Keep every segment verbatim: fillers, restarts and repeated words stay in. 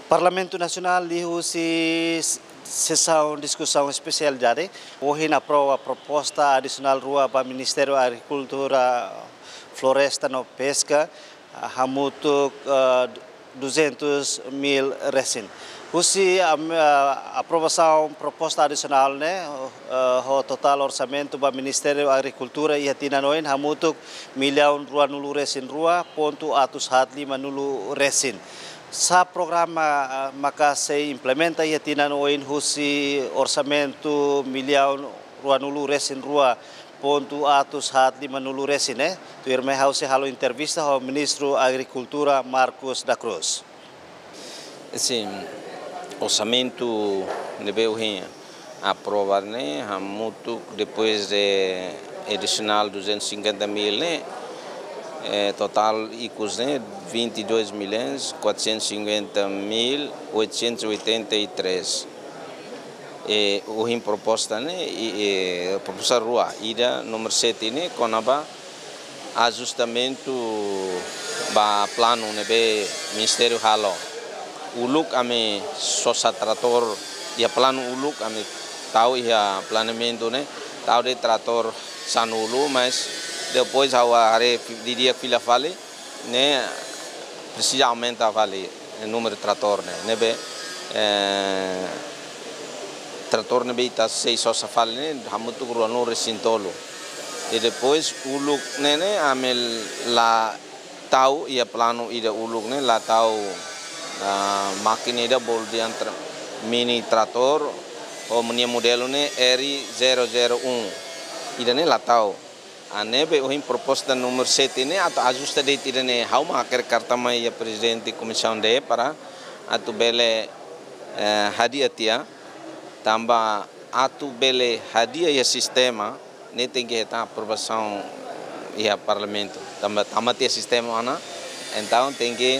Parlamentu Nasionál liuhusi sesaun diskusaun espesiál jadi, ohin aprova proposta adisionál rua ba Ministériu Agrikultura, Floresta no Peska, hamutuk, eh, duzentus mil resin. Husi am-, eh, aprovasaun proposta adisionál ne'e, eh, ho totál orsamentu ba Ministériu Agrikultura iha tinan oin hamutuk millaun ruanulu resin rua pontu atus haat limanulu resin. Sá programa, eh, maka sei implementa iha tinan oin husi orsamentu millaun ruanulu resin rua pontu atus haat limanulu resin ne'e? Tuirmai ha'u sei halo entrevista ho Ministru Agrikultura Marcos da Cruz. Sin, orsamentu ne'ebé ohin aprova ne'e, hamutuk depois de adisionál duzentos e cinquenta mil ne'e, eh, totál ikus ne'e vinte e dois milhões quatrocentos e cinquenta mil oitocentos e oitenta e três. E ohin proposta ne'e, i, i, proposta rua, ida númeru sete ne'e, kona-ba ajustamentu ba planu ne'ebé Ministériu halo. Uluk ami sosa tratór, iha planu uluk ami tau iha planeamentu ne'e, tau de'it tratór sanulu, mas depois ha'u haree fi-, didi'ak fila fali, ne'e presiza aumenta fali númeru tratór ne'e. Ne'ebé, eh, tratór ne'ebé ita sei sosa fali ne'e hamutuk ruanulu resin tolu. I depois uluk ne'e ne'e ami la tau iha planu ida uluk ne'e la tau, ah, mákina ida bolu dehan tra-, mini tratór, ho nia modelu ne'e R zero zero um. Ida ne'e la tau. Ah, ne'ebé ohin proposta númeru sete ne'e atu ajusta de'it ida ne'e, ha'u mak hakerek karta mai iha Prezidente Komisaun D para atu bele, eh, hadi'a tiha, tanba atu bele hadi'a iha sistema ne'e tenke hetan aprovasaun iha Parlamentu. Tanba tama tiha sistema ona, entaun tenke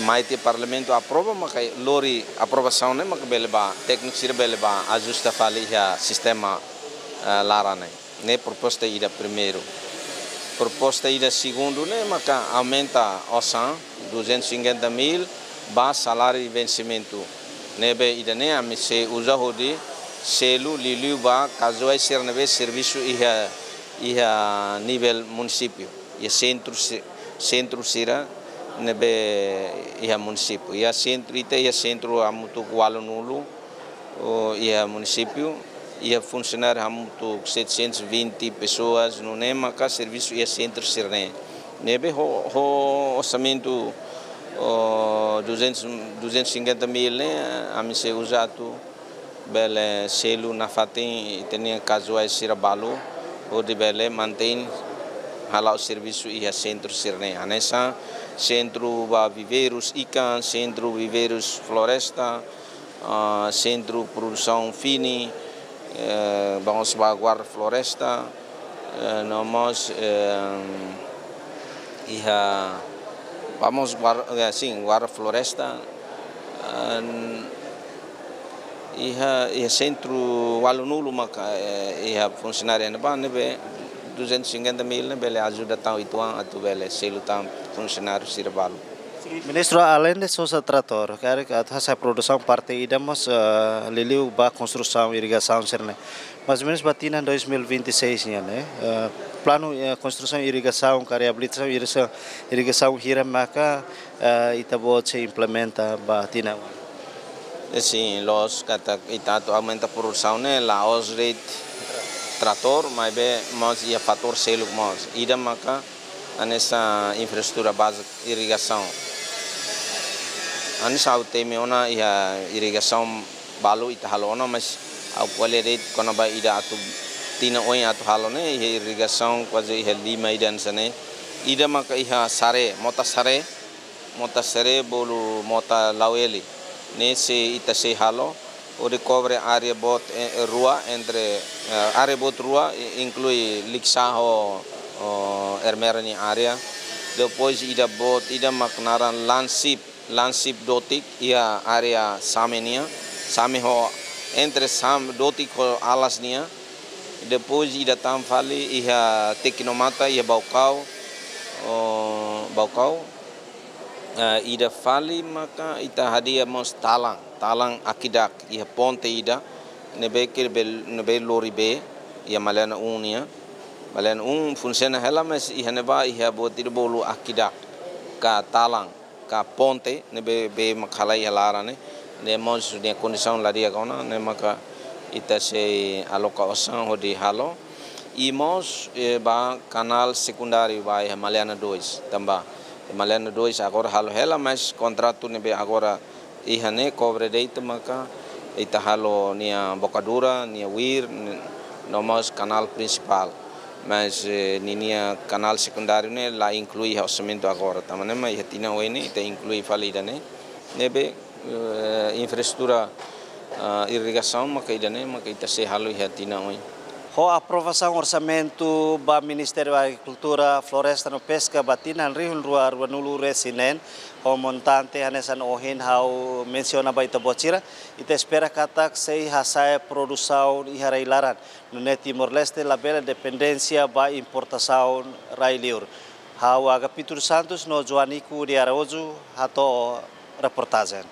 mai tiha Parlamentu aprova, maka lori aprovasaun ne'e maka bele ba, tékniku sira bele ba ajusta fali iha sistema, eh, laran ne'e. Ne'e proposta ida primeiru. Proposta ida segundu ne'e maka aumenta osan duzentos e cinquenta mil ba saláriu vensimentu. Ne'ebé ida ne'e ami sei uza hodi selu liuliu ba kasuál sira ne'ebé servisu iha, iha nivel munisípiu, iha sentru si-, sentru sira ne'ebé iha munisípiu. Iha sentru, ita iha sentru hamutuk ualunulu, o, iha munisípiu, iha funsionáriu hamutuk setecentos e vinte pessoas, nune'e maka servisu iha sentru sira-ne'e. Ne'ebé ho, ho orsamentu, o, duzentos, duzentos e cinquenta mil ne'e, ami sei uza atu bele selu nafatin ita-nia kasuál sira balu, hodi bele mantein hala'o servisu iha sentru sira-ne'e. Hanesan sentru ba viveirus ikan, sentru viveirus floresta, ah, sentru produsaun fini, eh, ba mós ba guarda floresta, eh, no mós, eh, iha, ba mós guar-, eh, sin, guarda floresta, eh, iha, iha sentru ualunulu maka, eh, iha funsionáriu ne'ebá, ne'ebé duzentos e cinquenta mil ne'e bele ajuda tan uitoan atu bele selu tan funsionáriu sira balu. Ministru, aleinde sosa tratór, karik atu hasa'e produsaun parte ida mós, eh, liuliu ba konstrusaun irrigasaun sira-ne'e. Mais ou menus ba tinan dois mil e vinte e seis nian ne'e, eh, planu, eh, konstrusaun irrigasaun, ka reabilitasaun irrigasaun, irrigasaun hira maka, eh, ita-boot sei implementa ba tinan? Eh, sin, loos katak ita atu aumenta produsaun ne'e la'ós de'it tratór, maibé mós iha fatór seluk mós. Ida maka hanesan infraestrutura bázika irrigasaun. Hanesan ha'u temi ona iha irrigasaun balu ita halo ona, mas ha'u ko'alia de'it kona-ba ida atu tinan oin atu halo ne'e, iha irrigasaun kuaze iha lima ida hanesan ne'e. Ida maka iha Saré, Mota Saré, Mota Saré bolu Mota Laueli. Ne'e sei ita sei halo, hodi kobre área boot, eh, rua entre, eh, área boot rua, i-, inklui Likisá ho, ho Ermera nia área. Depois ida boot, ida mak naran Lansip, Lansip Dotik, iha área Same nian. Same ho entre Sam-, Dotik ho Alas nian. Depois ida tan fali iha Tecnomata, iha Baucau, oh, Baucau. Ah, ida fali maka ita hadi'a mós talan, talan akidak iha ponte ida ne'ebé ke bel-, ne'ebé lori bee iha Maliana um nian. Maliana um funsiona hela, mas iha ne'ebá iha buat ida bolu akidak ka talan ka ponte ne'ebé bee mak halai iha laran ne'e. Ne'e mós nia kondisaun la di'ak ona, ne'e maka ita sei aloka osan hodi halo. I mós, eh, ba kanál sekundáriu ba iha Maliana dois, tanba Maliana dois agora halo hela, mas kontratu ne'ebé agora iha ne'e kobre de'it maka ita halo nia bokadura, nia uir, ni-, no mós kanál prinsipál. Mas, eh, ninia kanál sekundáriu ne'e la inklui iha orsamentu agora. Tanba ne'e mak iha tinan oin ne'e ita inklui fali ida-ne'e. Ne'ebé, eh, infraestrutura, ah, irrigasaun maka ida-ne'e maka ita sei halo iha tinan oin. Ho aprovasaun orsamentu ba Ministériu Agrikultura, Floresta no Peska ba tinan rihun rua ruanulu-resin-neen, ho montante hanesan ohin ha'u mensiona ba ita-boot sira, ita espera katak sei hasa'e produsaun iha rai-laran, nune'e Timor-Leste labele dependénsia ba importasaun rai-liur. Ha'u Agapito dos Santos no Joanico de Araújo hato'o reportajen.